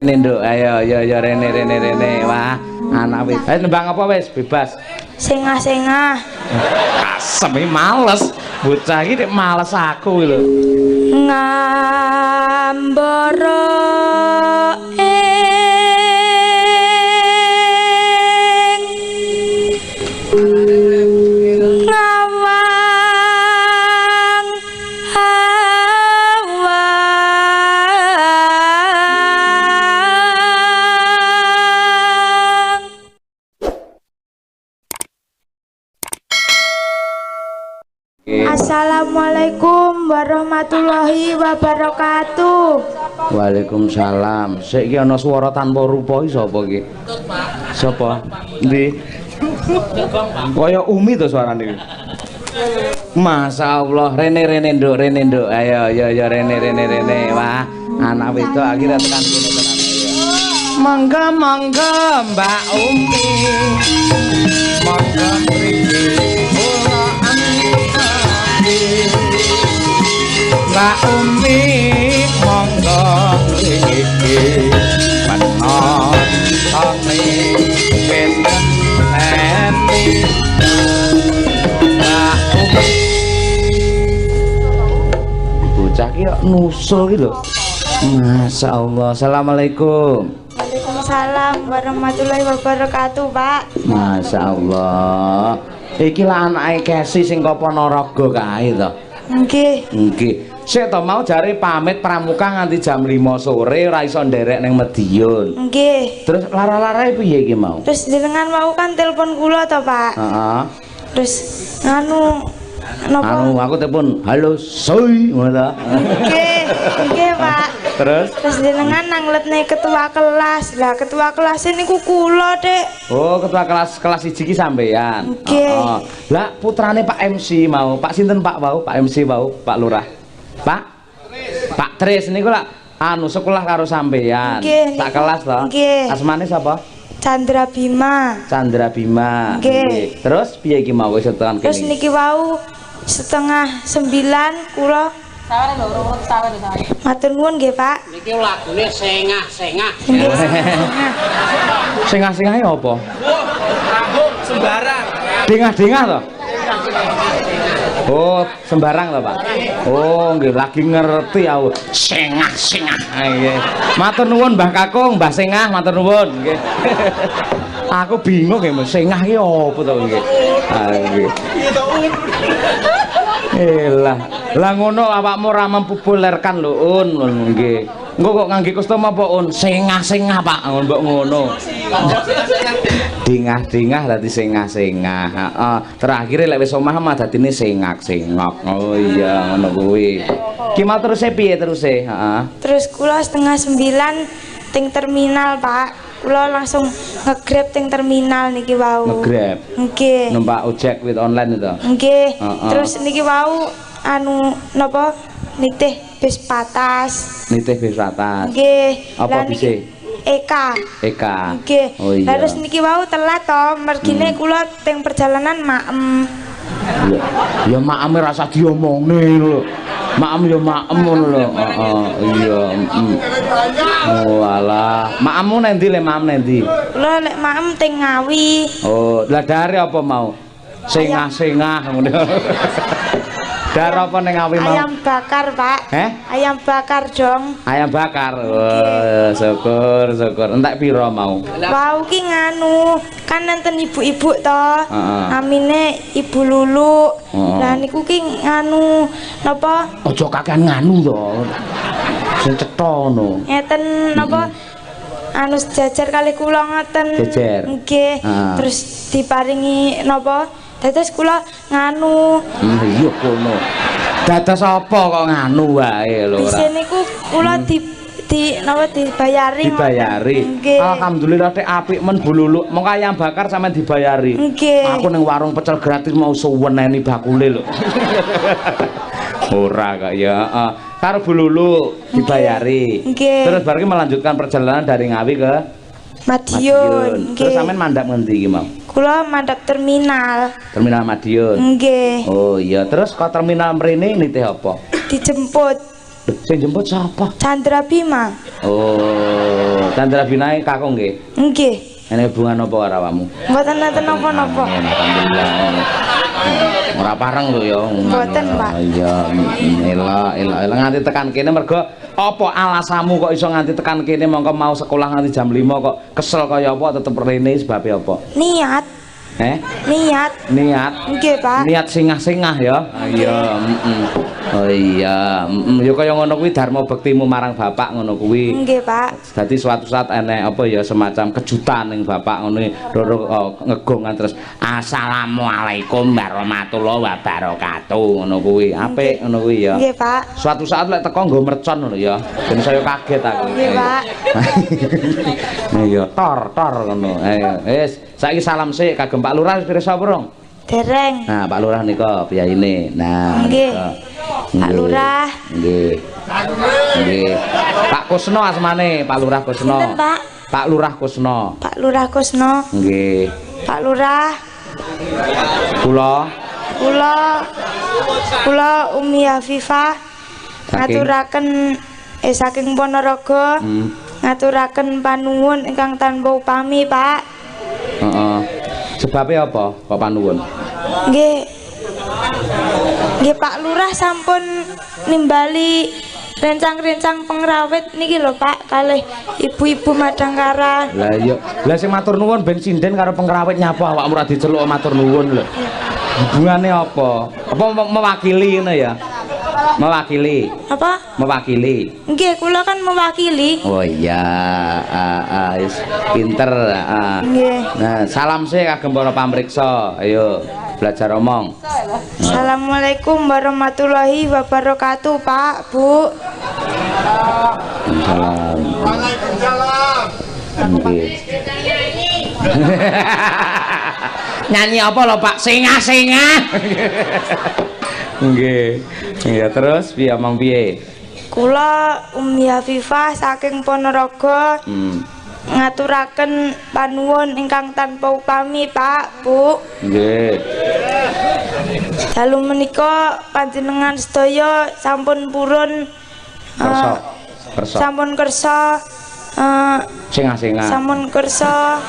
Rene nduk, ayo yo yo rene rene rene. Wah, anak wis. Ayo nembang apa wis bebas. Sengah-sengah. Asem iki males. Bocah iki nek males aku lho. Ngambara ing ngawang awang. Assalamualaikum warahmatullahi wabarakatuh. Waalaikumsalam. Sik iki ana swara tanpa rupa iki sapa iki? Sapa? Endi? Kaya Umi to suarane iki. Masya Allah, rene rene nduk, rene nduk. Ayo yo yo rene rene rene. Wah, anak wedok akhirnya tekan kene tenan. Mangga mangga Mbak Umi. Mangga mriki kula antri. Mbak Umi monggo mriki. Penontone wis ngenteni. Mbak Umi. Bocah ki kok nusul ki lho. Masya Allah. Assalamualaikum. Waalaikumsalam warahmatullahi wabarakatuh, Pak. Masya Allah. Iki lah anake Kesi sing ka Ponorogo kae to. Nggih. Nggih. Sik to mau jare pamit pramuka nganti jam 5 sore ora iso nderek ning Madiun. Nggih. Terus lara-larae piye iki mau? Terus jenengan mau kan telepon kula to, Pak. Heeh. Terus nganu napa? Anu aku telepon, "Halo, soy," ngono ta. Nggih, nggih, Pak. Terus terus jenengan nangletne ketua kelas. Lah ketua kelas niku kula, Dik. Oh, ketua kelas kelas 1 iki sampean. Nggih. Heeh. Lah putrane Pak MC mau, Pak sinten Pak wau? Pak MC wau, Pak Lurah. Pak Pak Tris niku lak anu sekolah karo sampean. Nggih. Sak kelas to. Nggih. Asmane sapa? Chandra Bima. Chandra Bima. Nggih. Terus piye iki mau wis tekan kene? Terus niki wau 8:30 kula sawere lho, urut sawere sawere. Matur nuwun nggih, Pak. Niki lagune sengah-sengah. Sengah-sengahe apa? Rambut sembarang. Dengah-dengah to? Oh, sembarang to, Pak. Oh, nggih lagi ngerti aku. Sengah-sengah. Nggih. Matur nuwun Mbah Kakung, Mbah Sengah, matur nuwun nggih. Aku bingung nggih, sengah iki apa to nggih. Ah nggih. Elah, lah ngono awakmu ora mempopulerkan lho, Un, ngono nggih. Engko kok ngangge kostum apa, Un? Sengah-sengah, Pak, ngono mbok ngono. Dingah-dingah dadi sengah-sengah. Heeh. Terakhir lek wis omah mah dadine sengak-sengok. Oh iya, ngono kuwi. Ki mau teruse piye teruse? Heeh. Terus kula 8:30 ting terminal, Pak. Kula langsung nge-grab ting terminal niki wau. Nge-grab. Nggih. Numpak ojek with online itu. Nggih. Terus niki wau anu napa nitih bis patas. Nitih bis patas. Nggih. Apa bise? Eka. Eka. Nggih. Oh iya. Terus niki wau telat to, mergine kula teng perjalanan maem. Ya, ya maeme rasa diomongne lho. Maem ya maem ngono lho. Heeh, iya. Oh alah, maemmu nendi le maem nendi? Kula lek maem teng Ngawi. Oh, lah dari apa mau? Sengah-sengah ngono. Dar apa ning Ngawi mau? Ayam bakar, Pak. Heh? Ayam bakar dong. Ayam bakar. Oh, syukur, syukur. Entek piro mau? Wau ki nganu, kan nenten ibu-ibu to. Namine Ibu Lulu. Lah niku ki nganu napa? Aja kakean nganu to. Sing cetha ngono. Ngeten napa? Anu sejajar kali kula ngoten. Jejer. Nggih. Terus diparingi napa? Dados kula nganu. Iya kono. Dados apa kok nganu wae lho ora. Bise niku kula di napa dibayari. Dibayari. Nggih. Alhamdulillah tek apik men Bu Lulu. Mongko ayam bakar sampean dibayari. Nggih. Aku ning warung pecel gratis mau suweneni bakule lho. Ora kok ya. Heeh. Karo Bu Lulu dibayari. Nggih. Terus bar iki melanjutkan perjalanan dari Ngawi ke Madiun. Terus sampean mandhap ngendi iki mau? Kula mandhap terminal. Terminal Madiun. Nggih. Oh iya, terus kok terminal mrene nitih apa? Dijemput. Sing jemput siapa? Chandra Bima. Oh, Chandra Binae kakung nggih? Nggih. Ene hubungan apa karo awakmu? Mboten nenten napa-napa. Alhamdulillah. Ora pareng lho ya. Mboten, Pak. Iya, elok, elok, elok nganti tekan kene mergo apa alasanmu kok iso nganti tekan kene mongko mau sekolah nganti jam 5 kok kesel kaya apa tetep rene sebabe apa? Niat. Niat. Niat. Nggih, Pak. Niat singah-singah ya. Iya, heeh. Oh iya, ya kaya ngono kuwi dharma bektimu marang bapak ngono kuwi. Nggih, Pak. Dadi suatu saat enek apa ya semacam kejutan ning bapak ngono roro ngegongan terus assalamualaikum warahmatullahi wabarakatuh ngono kuwi. Apik ngono kuwi ya. Nggih, Pak. Suatu saat lek teko nggo mercon ngono ya. Ben saya kaget aku. Nggih, Pak. Iya, tor-tor ngono. Ayo, wis, saiki salam sik kagem Pak Lurah wis pirsa urung? Dereng. Nah, Pak Lurah nika piyayine. Nah, nggih. Pak Lurah. Nggih. Nggih. Pak Kusno asmane, Pak Lurah Kusno. Sinten, Pak? Pak Lurah Kusno. Pak Lurah Kusno. Nggih. Pak Lurah. Kula. Kula Umi Hafifah ngaturaken saking Ponorogo. Ngaturaken panuwun ingkang tanpa upami, Pak. Heeh. Sebabe apa kok panuwun? Nggih. Nggih Pak Lurah sampun nimbali rencang-rencang pengrawit niki lho Pak kalih ibu-ibu Madangkara. Lah iya, lah sing matur nuwun ben sinden karo pengrawit nyapa awakmu ora diceluk matur nuwun lho. Hubungane apa? Apa mewakili ngono ya? Mewakili. Apa? Mewakili. Nggih, kula kan mewakili. Oh iya, wis pinter. Nggih. Nah, salam sih kagem para pamriksa. Ayo belajar omong. Assalamualaikum warahmatullahi wabarakatuh, Pak, Bu. Waalaikumsalam. Waalaikumsalam. Nggih. Nyanyi apa lho, Pak? Singah-singah. Nggih. Ya terus piye omong piye? Kula Umi Hafifah saking Ponorogo. Ngaturaken panuwun ingkang tanpa upami, Pak, Bu. Nggih. Dalu menika panjenengan sedaya sampun purun kersa. Kersa. Sampun kersa singah-singah. Sampun kersa.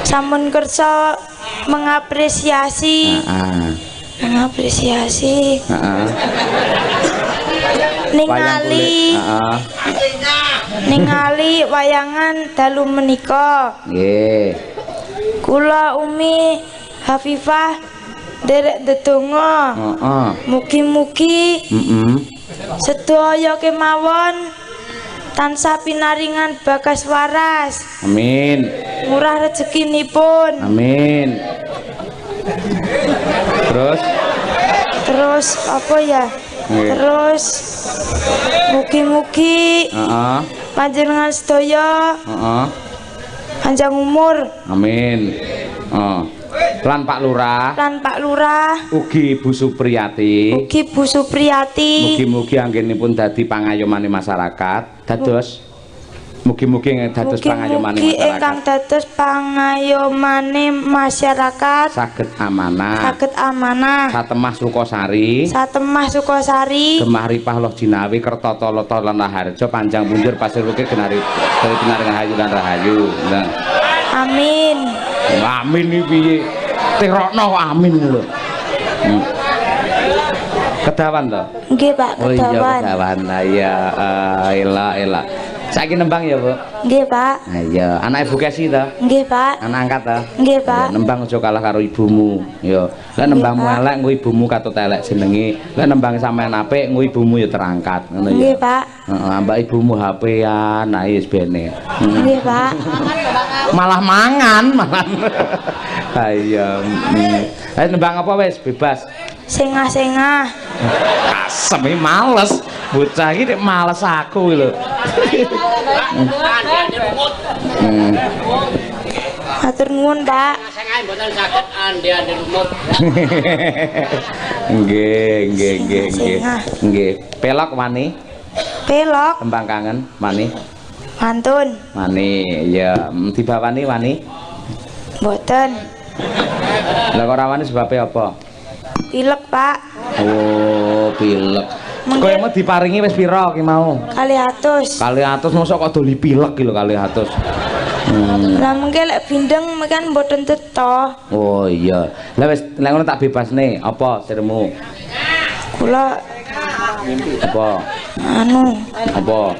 Sampun kersa mengapresiasi. Mengapresiasi. Ningali. Ningali wayangan dalu menika. Nggih. Kula Umi Hafifah nderek ndedonga. Heeh. Mugi-mugi sedaya kemawon tansah pinaringan bagas waras. Amin. Murah rezekinipun. Amin. Terus? Terus apa ya? Terus mugi-mugi panjenengan sedaya panjang umur. Amin. Lan Pak Lurah. Lan Pak Lurah. Ugi Ibu Supriyati. Ugi Bu Supriyati. Mugi-mugi anggenipun dadi pangayomane masyarakat. Dados mugi-mugi dados pangayomane mugi masyarakat. Ingkang dados pangayomane masyarakat. Saged amanah. Saged amanah. Satemah Sukosari. Satemah Sukosari. Gemah ripah loh jinawi kertata lata lan raharja panjang punjur pasir wukir genari genari rahayu lan rahayu. Nah. Amin. Amin iki piye? Tirokno kok amin lho. Kedawan to? Nggih, Pak, kedawan. Oh iya, kedawan. Lah iya, elak elak. Saiki nembang ya, Bu? Nggih, Pak. Nah iya, anak Ibu Kesi to? Nggih, Pak. Anak angkat to? Nggih, Pak. Ya, nembang aja kalah karo ibumu, ya. Lek nembangmu elek engko ibumu katut elek jenenge. Lek nembang sampean apik engko ibumu ya terangkat, ngono ya. Nggih, Pak. Heeh, ambak ibumu HP-an, nah wis bene. Nggih, Pak. Malah mangan, malah. Ha iya. Ayo nembang apa wis bebas. Sengah-sengah. Asem iki males. Bocah iki nek males aku lho. Matur nuwun, Pak. Sengah mboten saged ande-ande lumut. Nggih, nggih, nggih, nggih. Nggih. Pelok wani? Pelok. Tembang kangen wani? Mantun. Wani, ya. Dibawani wani? Mboten. Lah kok ora wani sebabe apa? Pilek, Pak. Oh, pilek. Kowe mau diparingi wis pira ki mau? 200. 200 mosok kok doli pilek ki lho 200. Lah mengke lek bindeng kan mboten cetha. Oh iya. Lah wis lek ngono tak bebasne, apa sirmu? Kula apa? Anu. Apa?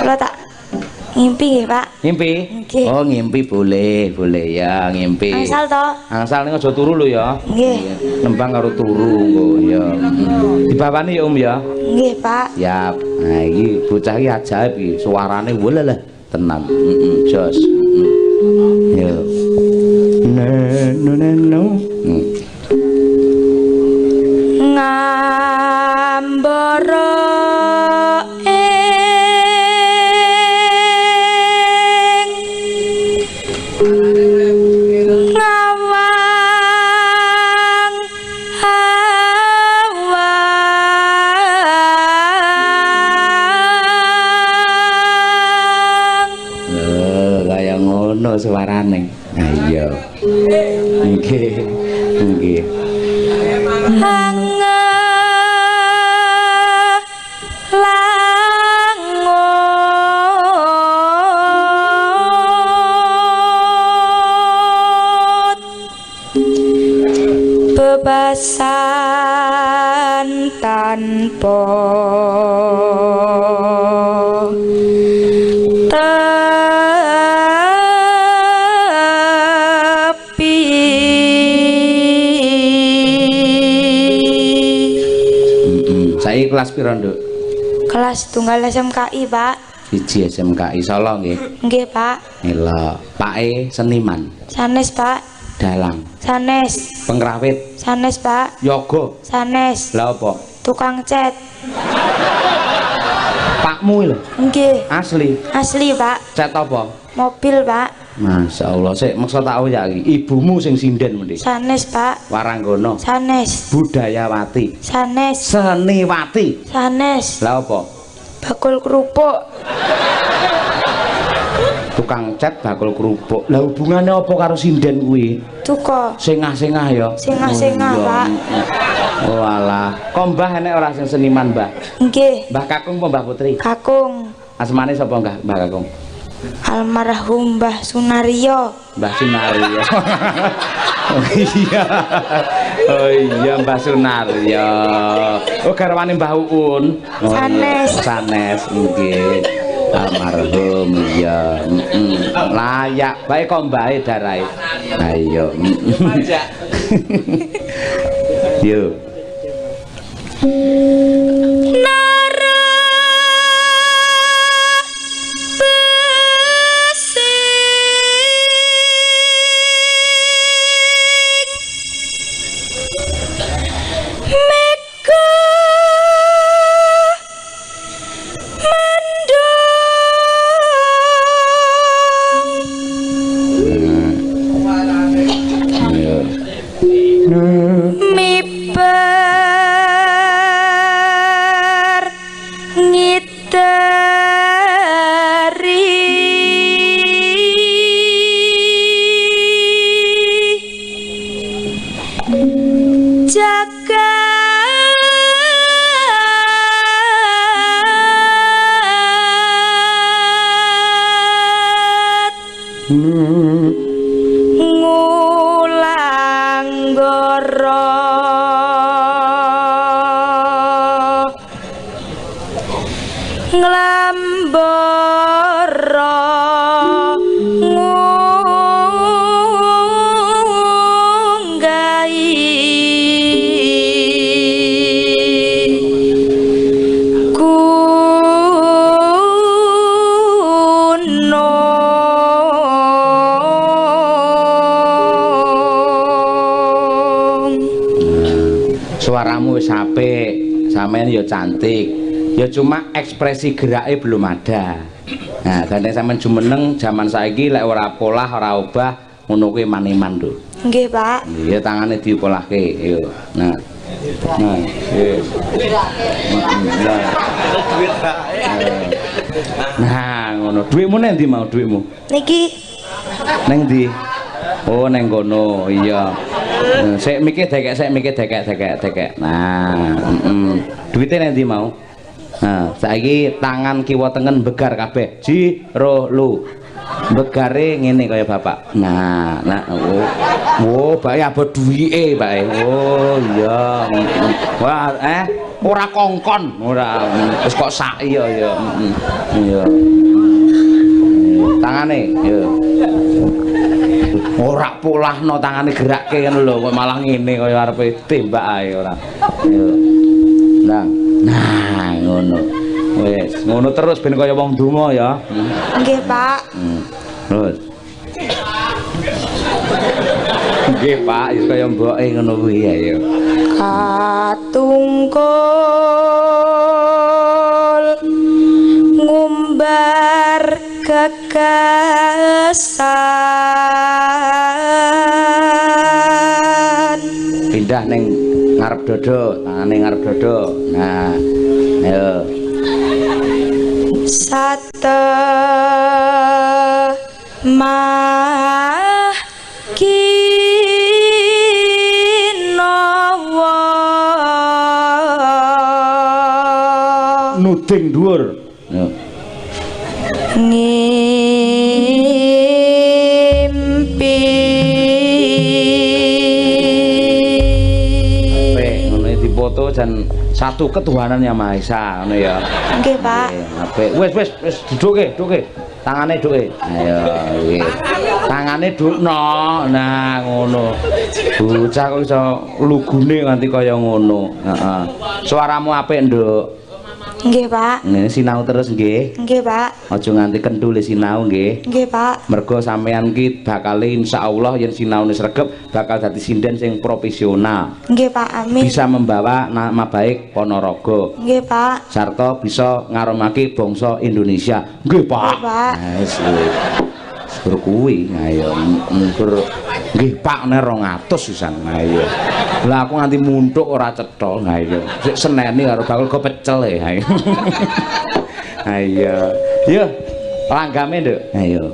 Kula tak ngimpi nggih, Pak. Ngimpi? Nggih. Oh, ngimpi boleh, boleh ya, ngimpi. Angsal to? Angsal ning aja turu lho ya. Nggih. Nembang karo turu engko ya. Dibawani ya, Om ya. Nggih, Pak. Siap. Nah, iki bocah iki ajaib iki, suarane welalah tenan. Heeh, jos. Yo. No. Ngambara ngawang awang. Kaya ngono suarane. Ha iya. Nggih. Nggih. Langut bebasan tanpa tepi. Saiki kelas pira, Nduk? Kelas tunggal SMKI, Pak. 1 SMKI Solo nggih. Nggih, Pak. Elok. Pake seniman. Sanes, Pak. Dalang. Sanes. Pengrawit. Sanes, Pak. Yoga. Sanes. Lah apa? Tukang cat. Pakmu lho. Nggih. Asli. Asli, Pak. Cat apa? Mobil, Pak. Masya Allah, sik maksa tak ya iki. Ibumu sing sinden mendhi. Sanes, Pak. Waranggono. Sanes. Budayawati. Sanes. Seniwati. Sanes. Lah apa? Bakul kerupuk. Tukang cat bakul kerupuk. Lah hubungannya apa karo sinden kuwi? Duka. Sengah-sengah ya. Sengah-sengah, oh, Pak. Oh alah. Kok mbah enek ora sing seniman, Mbah? Nggih. Mbah Kakung apa Mbah Putri? Kakung. Asmane sapa Mbah Mbah Kakung? Almarhum Mbah Sunario. Mbah Sunario. Oh iya. Oh iya Mbah Sunario. Oh garwane Mbah Uun. Oh, sanes. Iya. Sanes nggih. Almarhum iya. Layak bae kok mbahe darahe. Ayo. Yo. Suaramu wis apik, sampean ya cantik. Ya cuma ekspresi gerake belum ada. Nah, gandeng sampean jumeneng jaman saiki lek ora polah, ora obah, ngono kuwi eman-eman, Nduk. Nggih, Pak. Iya, tangane dipolahke. Yo. Nah. Nah, yes. Nah, ngono. Dhuwitmu nang ndi mau dhuwitmu? Niki. Nang ndi? Oh, nang kono. Iya. Sik mikir dekek, sik mikir dekek, dekek, dekek. Nah, Duite nek ndi mau? Nah, saiki tangan kiwa tengen begar kabeh. Ji, ro, lu. Begare ngene kaya bapak. Nah, nah, oh. Oh, bae abot duwike, bae. Oh, iya. Wah, ora kongkon, ora. Wis kok sak iya ya. Iya. Tangane, ya. Ora polahno tangane gerakke ngono lho, kok malah ngene kaya arepe tembak ae ora. Yo. Nah, nah ngono. Wis, ngono terus ben kaya wong donga ya. Nggih, Pak. Terus. Nggih, Pak, wis kaya mboke ngono kuwi ayo. Katungkul ngumbar gagasan. Pindah ning ngarep dodo, tangane ngarep dodo. Nah, ayo. Sate mah kinawa nuding dhuwur. Ngimpi. Apik ngono dipoto jan satu ketuhanan yang Maha Esa ngono ya. Nggih, Pak. Apik. Wis wis wis duduke, duduke. Tangane duduke. Ayo iki. Tangane dukno. Nah, ngono. Bocah kok iso lugune nganti kaya ngono. Heeh. Suaramu apik, Nduk. Nggih, Pak. Ngene sinau terus nggih. Nggih, Pak. Aja nganti kendule sinau nggih. Nggih, Pak. Mergo sampean ki bakale insyaallah yen sinaune sregep bakal dadi sinden sing profesional. Nggih, Pak. Amin. Bisa membawa nama baik Ponorogo. Nggih, Pak. Sarta bisa ngaromake bangsa Indonesia. Nggih, Pak. Nggih, Pak. Nah, wis kuwi. Ayo ngur nggih Pak nek 200 sisan. Ayo. Lah aku nganti muntuk ora cetha. Ha iya. Sik seneni karo bakul go pecel e. Ayo. Ayo. Yo, langgame, Nduk. Ayo.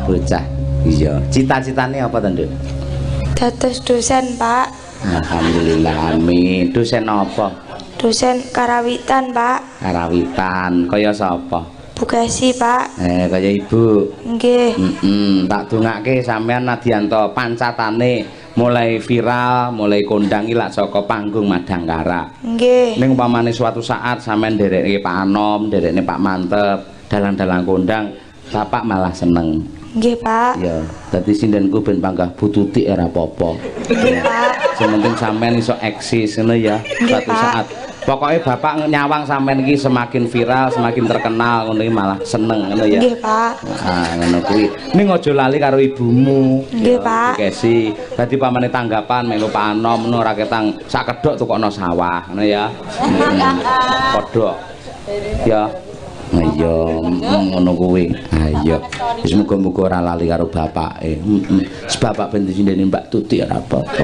Bocah. Iya, cita-citane apa to, Nduk? Dados dosen, Pak. Alhamdulillah, amin. Dosen apa? Dosen karawitan, Pak. Karawitan, kaya sapa? Bu Kesi, Pak. Kaya ibu. Nggih. Tak dongake sampean nadyanto pancatane mulai viral, mulai kondang iki lak saka panggung Madangkara. Nggih. Ning umpamane suatu saat sampean nderekke Pak Anom, nderekne Pak Mantep, dalang-dalang kondang, bapak malah seneng. Nggih, Pak. Ya, dadi sindenku ben panggah bututi ora apa-apa. Nggih, Pak. Sing penting sampean iso eksis ngono ya, Nggih, suatu Pak. saat. Pokoknya bapak nyawang sampean iki semakin viral, semakin terkenal ngono iki malah seneng ngono ya. Nggih, Pak. Ah, ngono kuwi. Ning aja lali karo ibumu. Nggih, Ya, Pak. Bu Kesi. Dadi pamane tanggapan melu Pak Anom ngono ora ketang sak kedhok tukokno sawah ngono ya. Kodhok. Ya. Iya, ngono kuwi. Ayo. Wis muga-muga ora lali karo bapake. Heeh. Bapak ben disindeni Mbak Tuti ora apa-apa.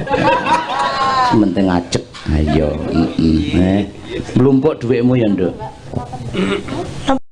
Sing penting ajeg. Ayo, heeh. Mlumpuk dhuwitmu ya, Nduk. Napa